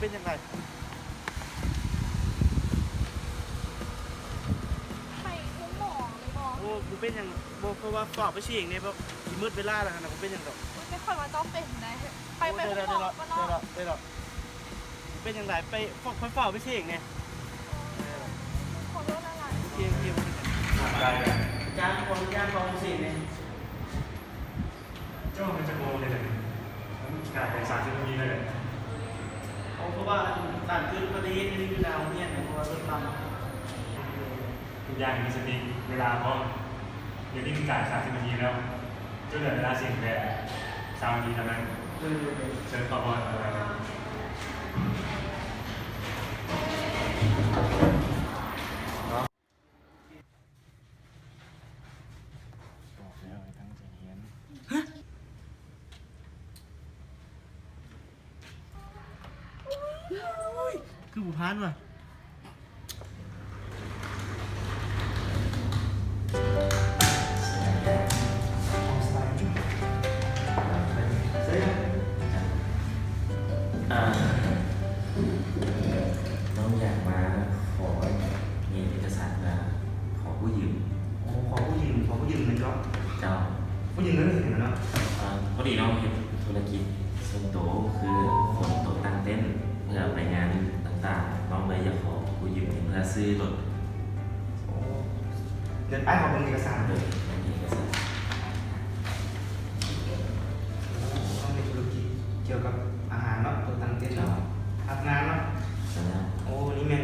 ເປັນຈັ່ງໃດ? ໄປໂຮງໝໍແມ່ນບໍ່? ໂອ້ ບໍ່ເປັນຫຍັງ ບໍ່ ເພາະວ່າເຝົ້າໄປຊິເອງເດ້ ເພາະຊິໝົດເວລາແລ້ວຫັ້ນນະ ບໍ່ເປັນຫຍັງດອກ. ໂອ້ຍ ແຕ່ຂ້ອຍວ່າເຈົ້າເປັນໄດ໋ ໄປ ໄປໂຮງໝໍກ່ອນເນາະ. ເປັນຈັ່ງໃດ ໄປ ຂ້ອຍເຝົ້າໄປຊິເອງເດ້. ໂອ້ຍ ຂໍໂທດຫຼາຍໆ. ໂອເຄ ໂອເຄ ບໍ່ເປັນຫຍັງ. ອາຈານ ຂໍອະນຸຍາດເຂົ້າໂຮງສິງເດ້. ເຈົ້າມາຈັກໂມງແລ້ວ? ກະໄດ້ສາມສິບນາທີແລ້ວ. ເພາະວ່າການເກີດອຸບັດຕິເຫດຢູ່ໜ້າໂຮງຮຽນ ເພາະວ່າລົດບັ້ມ. ທຸກຢ່າງມີສະຕິ ເວລາພ້ອມ. ດຽວນີ້ກະສາມສິບນາທີແລ້ວ. ເຈົ້າເຫຼືອເວລາຊິແຕ່ຊາວນາທີເທົ່ານັ້ນ. ເຊີນເຂົ້າຮອດ. ບອກແລ້ວໃຫ້ຕັ້ງໃຈຮຽນ. ຮະ? ໂອ້ຍ ຄືບໍ່ຜ່ານວະ? ອ່າ ນ້ອງຢາກມາຂໍເອກະສານເພື່ອຂໍກູ້ຢືມ. ໂອ້ ຂໍກູ້ຢືມ ຂໍກູ້ຢືມເງິນເນາະ. ເຈົ້າ. ກູ້ຢືມເງິນເຮັດຫຍັງເນາະ? ເອີ ພໍດີນ້ອງເຮັດທຸລະກິດສ່ວນໂຕ ຄືຂົນໂຕະຕັ່ງເຕັ້ນ ເພື່ອໄປງານຕ່າງໆ. ນ້ອງເລີຍຢາກຂໍກູ້ຢືມເງິນເພື່ອຊື້ລົດ. ໂອ້ ດຽວອ້າຍຂໍເບິ່ງເອກະສານ. ໂດຍ ເບິ່ງເອກະສານ. ໂອ້ ເຮົາເຮັດທຸລະກິດກ່ຽວກັບອາຫານເນາະ ໂຕະຕັ່ງເຕັ້ນເນາະ. ເຈົ້າ. ຮັບງານເນາະ. ເຈົ້າ. ໂອ້ ນີ້ແມ່ນ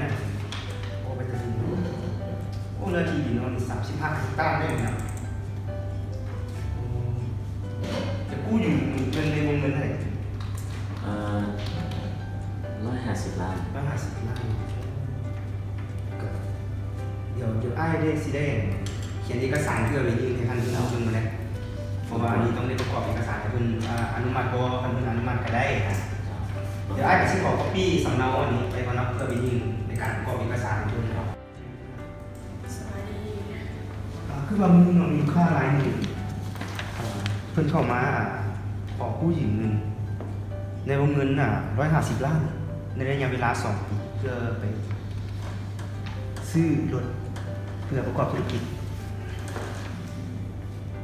ໂອ້ ເປັນຕາດີ. ໂອ້ ເນື້ອທີ່ດິນເຮົານີ້ສາມສິບຫ້າເຮັກຕາເດ້ເນາະ. ໂອ້ ຈະກູ້ຢືມເງິນໃນວົງເງິນເທົ່າໃດ? ເອີ ຮ້ອຍຫ້າສິບລ້ານ. ຮ້ອຍຫ້າສິບລ້ານ. ກໍ ດຽວ ດຽວອ້າຍໄດ້ ຊິໄດ້ຂຽນເອກະສານເພື່ອໄປຍື່ນໃຫ້ທ່ານຜູ້ນຳເບິ່ງຫັ້ນແຫຼະ ເພາະວ່າອັນນີ້ຕ້ອງໄດ້ປະກອບເອກະສານໃຫ້ເພິ່ນ ອາ ອະນຸມັດບໍ່. ຄັນເພິ່ນອະນຸມັດກໍໄດ້ນະ. ເຈົ້າ. ດຽວອ້າຍກໍຊິຂໍກັອບປີ້ສຳເນົາອັນນີ້ໄປກ່ອນເນາະ ເພື່ອໄປຍື່ນໃນການປະກອບເອກະສານໃຫ້ເພິ່ນເນາະ. ສະບາຍດີ. ອ່າ ຄືວ່າມື້ໜຶ່ງເນາະ ມີລູກຄ້າລາຍໜຶ່ງ ເອີ ເພິ່ນເຂົ້າມາ ອ່າ ຂໍກູ້ຢືມເງິນໃນວົງເງິນ ອ່າ ຮ້ອຍຫ້າສິບລ້ານ ໃນໄລຍະເວລາສອງປີ ເພື່ອໄປຊື້ລົດ ເພື່ອປະກອບທຸລະກິດ.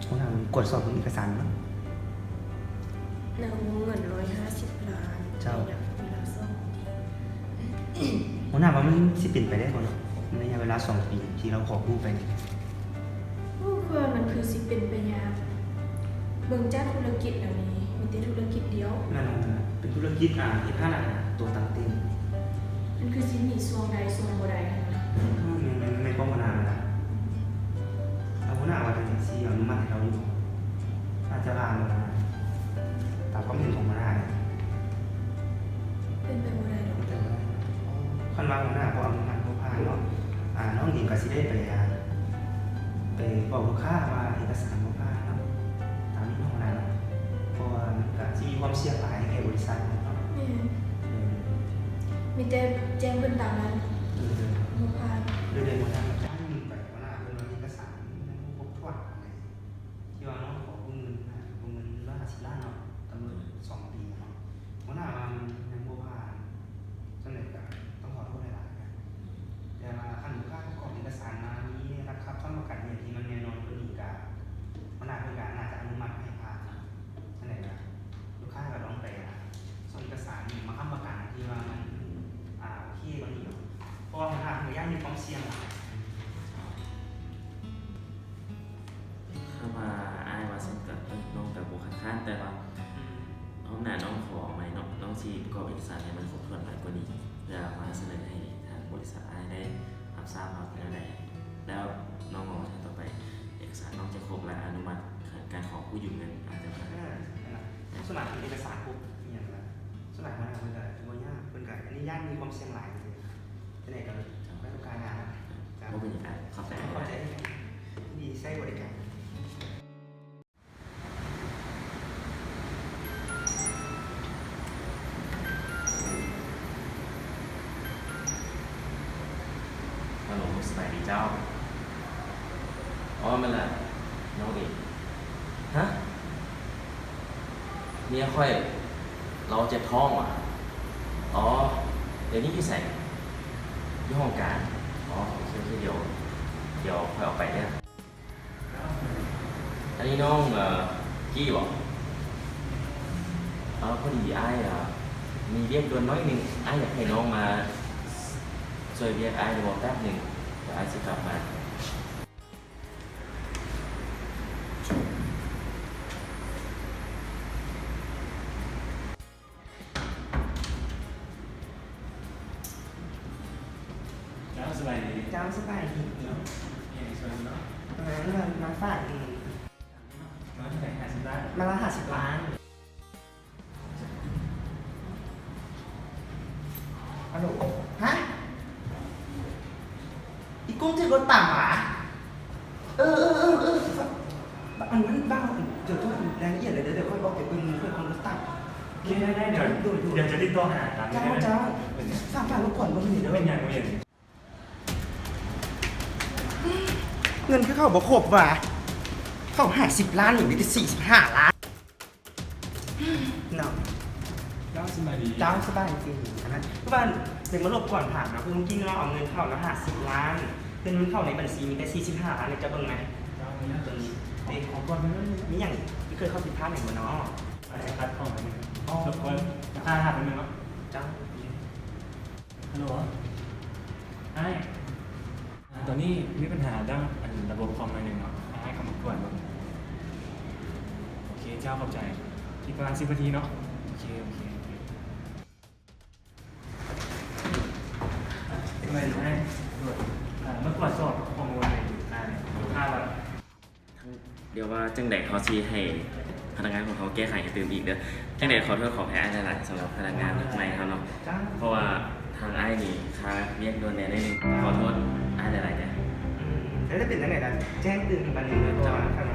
ຫົວໜ້າກວດສອບເບິ່ງເອກະສານເນາະ. ໃນວົງເງິນຮ້ອຍຫ້າສິບລ້ານ. ເຈົ້າ. ໃນໄລຍະເວລາສອງປີ. ຫົວໜ້າວ່າມັນຊິເປັນໄປໄດ້ບໍ່ເນາະ ໃນໄລຍະເວລາສອງປີທີ່ເຮົາຂໍກູ້ໄປນີ້? ໂອ້ ຄືວ່າມັນຄືຊິເປັນໄປຍາກ. ເບິ່ງຈາກທຸລະກິດແລ້ວນີ້ ມີແຕ່ທຸລະກິດດຽວ. ແມ່ນແລ້ວ ເປັນທຸລະກິດ ອ່າ ເຮັດຮ້ານອາຫານໂຕະຕັ່ງເຕັ້ນ. ມັນຄືຊິມີຊ່ວງໄດ້ຊ່ວງບໍ່ໄດ້ຫັ້ນນະ. ແມ່ນ ແມ່ນ ແມ່ນຄວາມຫົວໜ້າຫັ້ນລະ. ແລ້ວຫົວໜ້າວ່າຈັ່ງໃດ ຊິອະນຸມັດໃຫ້ເຮົາຢູ່ບໍ່? ອາດຈະຜ່ານບໍ່ນະ ຕາມຄວາມເຫັນຂອງຫົວໜ້າ. ເປັນໄປບໍ່ໄດ້ດອກ. ເປັນໄປບໍ່ໄດ້. ຄັນວ່າຫົວໜ້າບໍ່ອະນຸມັດ ບໍ່ຜ່ານເນາະ ອາ ນ້ອງເອງກໍຊິໄດ້ໄປ ອາ ໄປບອກລູກຄ້າວ່າເອກະສານບໍ່ຜ່ານເນາະ ຕາມນີ້ເນາະ ຫົວໜ້າເນາະ. ເພາະວ່າມັນກໍຊິມີຄວາມສ່ຽງຫຼາຍໃຫ້ແກ່ບໍລິສັດເນາະ. ແມ່ນ. ໂດຍ ມີແຕ່ແຈ້ງເພິ່ນຕາມນັ້ນ. ໂດຍ ໂດຍ ບໍ່ຜ່ານ. ໂດຍ ໂດຍ ບໍ່ຜ່ານ. ໄປຫົວໜ້າເພິ່ນວ່າເອກະສານມັນຍັງບໍ່ຄົບຖ້ວນປານໃດ ທີ່ວ່ານ້ອງຂໍວງເງິນນະ ວງເງິນຮ້ອຍຫ້າສິບລ້ານເນາະ ກຳນົດສອງປີເນາະ. ຫົວໜ້າວ່າມັນຍັງບໍ່ຜ່ານ. ຈັ່ງໃດກໍຕ້ອງຂໍໂທດຫຼາຍໆນະ ແຕ່ວ່າຄັນລູກຄ້າປະກອບເອກະສານມາ ມີຫຼັກຊັບຄ້ຳປະກັນຫຍັງທີ່ມັນແນ່ນອນກວ່ານີ້ ກໍຫົວໜ້າເພິ່ນກໍໜ້າຈະອະນຸມັດໃຫ້ຜ່ານນະ. ຈັ່ງໃດກໍລູກຄ້າກໍລອງໄປ ອາ ສົ່ງເອກະສານມາຄ້ຳປະກັນທີ່ວ່າມັນ ອາ ໂອເຄກວ່ານີ້ເນາະ ເພາະວ່າຫົວໜ້າເພິ່ນກໍຢ້ານມີຄວາມສ່ຽງຫຼາຍ. ຄຳວ່າອ້າຍວ່າຊັ້ນກໍ ເອີ ນ້ອງກໍບໍ່ຄັດຄ້ານ ແຕ່ວ່າຮອບໜ້ານ້ອງຂໍໃໝ່ເນາະ ນ້ອງຊິປະກອບເອກະສານໃຫ້ມັນຄົບຖ້ວນຫຼາຍກວ່ານີ້ ເພື່ອມາສະເໜີໃຫ້ທາງບໍລິສັດອ້າຍໄດ້ຮັບຊາບວ່າແນວໃດ. ແລ້ວນ້ອງເວົ້າວ່າຖ້າຕໍ່ໄປເອກະສານນ້ອງຈະຄົບ ແລະ ອະນຸມັດການຂໍກູ້ຢືມເງິນອາດຈະຜ່ານ. ເອີ ນັ້ນລະ ສ່ວນຫຼາຍເປັນເອກະສານຄົບອີ່ຫຍັງລະ ສ່ວນຫຼາຍຫົວໜ້າເພິ່ນກໍບໍ່ຍາກ ເພິ່ນກໍອະນຸຍາດ ມີຄວາມສ່ຽງຫຼາຍ. ຈັ່ງໃດກໍໄວ້ໂອກາດໜ້າເນາະ. ບໍ່ເປັນຫຍັງ ຂອບໃຈ. ຂອບໃຈ ຍິນດີໃຊ້ບໍລິການ. ຮັລໂຫຼ ສະບາຍດີເຈົ້າ. ອໍ ແມ່ນລະ ນ້ອງເອງ. ຮະ? ເມຍຂ້ອຍລາວເຈັບທ້ອງຫວາ? ອໍ ດຽວນີ້ຢູ່ໃສ? ຢູ່ຫ້ອງການ. ອໍ ໂອເຄ ໂອເຄ ດຽວ ດຽວຂ້ອຍອອກໄປເດີ. ອັນນີ້ນ້ອງ ເອີ ກີ້ບໍ? ເອີ ພໍດີອ້າຍ ເອີ ມີວຽກດ່ວນໜ້ອຍໜຶ່ງ, ອ້າຍຢາກໃຫ້ນ້ອງມາຊ່ວຍວຽກອ້າຍໄດ້ບໍ່? ແປັບໜຶ່ງ ດຽວອ້າຍຊິກັບມາ. ເຈົ້າ ສະບາຍດີ. ເຈົ້າ ສະບາຍດີ. ເຈົ້າ ມີຫຍັງຊ່ວຍເນາະ? ເອີ ເງິນມາຝາກເອງ. ມາເທົ່າໃດ? ຫ້າສິບລ້ານ. ມາລະຫ້າສິບລ້ານ. ອາໂຫຼ ຮະ? ອີກຸ້ງຖືກລົດຕຳຫວາ? ເອີ ເອີ ເອີ ເອີ ອັນນັ້ນເວົ້າ ດຽວໂທລາຍລະອຽດເລີຍເດີ ດຽວຂ້ອຍອອກໄປເບິ່ງເພື່ອນຄົນລົດຕຳ. ໄດ້ ໄດ້ ໄດ້ ດຽວ ດຽວຈະຕິດຕໍ່ຫາ. ເຈົ້າ ເຈົ້າ ຝາກ ຝາກລົບກວນເບິ່ງເດີ. ເປັນຫຍັງ? ເງິນຄືເຂົາບໍ່ຄົບຫວາ? ເຂົາຫ້າສິບລ້ານ ນີ້ມີແຕ່ສີ່ສິບຫ້າລ້ານ. ເນາະ ເຈົ້າ ສະບາຍດີ. ເຈົ້າ ສະບາຍດີ. ອັນນັ້ນຄືວ່າ ຢາກມາລົບກວນຖາມເນາະ ຄືເມື່ອກີ້ເນາະ ເອົາເງິນເຂົ້າເນາະ ຫ້າສິບລ້ານ ແຕ່ເງິນເຂົ້າໃນບັນຊີມີແຕ່ສີ່ສິບຫ້າລ້ານ ເຈົ້າເບິ່ງແດ່. ເຈົ້າ ເບິ່ງເດ້. ຂໍກ່ອນໄດ້ໄໝ? ມີຫຍັງ? ເຄີຍເຂົ້າຜິດພາດຫຍັງບໍ່ເນາະ? ອາດຈະຂັດຂ້ອງໜ້ອຍໜຶ່ງ. ອໍ ລົບກວນ ຖ້າຫາແປັບໜຶ່ງເນາະ. ເຈົ້າ. ຮັລໂຫຼ ອ້າຍ. ອາ ຕອນນີ້ມີບັນຫາເລື່ອງ ອັນ ລະບົບຄອມໜ້ອຍໜຶ່ງເນາະ ໃຫ້ອ້າຍເຂົ້າມາກວດເບິ່ງ. ໂອເຄ ເຈົ້າ ຂອບໃຈ. ອີກປະມານສິບນາທີເນາະ. ໂອເຄ ໂອເຄ ໂອເຄ. ສະບາຍດີອ້າຍ. ເອີ ມາກວດສອບຂໍ້ມູນໃຫ້ອ້າຍ ຖ້າວ່າ ດຽວວ່າຈັ່ງໃດເຮົາຊິໃຫ້ພະນັກງານຂອງເຮົາແກ້ໄຂໃຫ້ຕື່ມອີກເດີ. ຈັ່ງໃດຂໍໂທດຂໍອະໄພອ້າຍຫຼາຍໆ ສຳລັບພະນັກງານໃໝ່ເຮົາເນາະ. ເຈົ້າ. ເພາະວ່າທາງອ້າຍນີ້ຄາວຽກດ່ວນແດ່ໜ້ອຍໜຶ່ງ. ຂໍໂທດອ້າຍຫຼາຍໆເດີ. ອືມ ແລ້ວເປັນຈັ່ງໃດລະ ແຈ້ງຕື່ມບັດນີ້ເດີ. ເຈົ້າ. ເພາະວ່າ